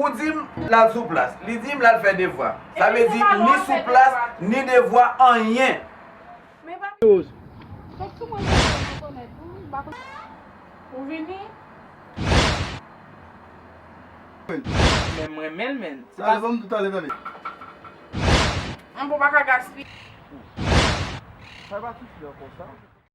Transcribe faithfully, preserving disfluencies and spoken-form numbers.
Ou di m l al sou plas, li di m l al fè devwa. Sa vle di ni sou plas, ni devwa, anyen. Men pa Rose. Fèk sou mwen, mwen konèt ou, m pa konn. Ou vini? Men mwen renmen l, men. Se pa Tande, ban m tou tande, tande. An bon, pa ka gaspiye. Sa pa ti flè konsa.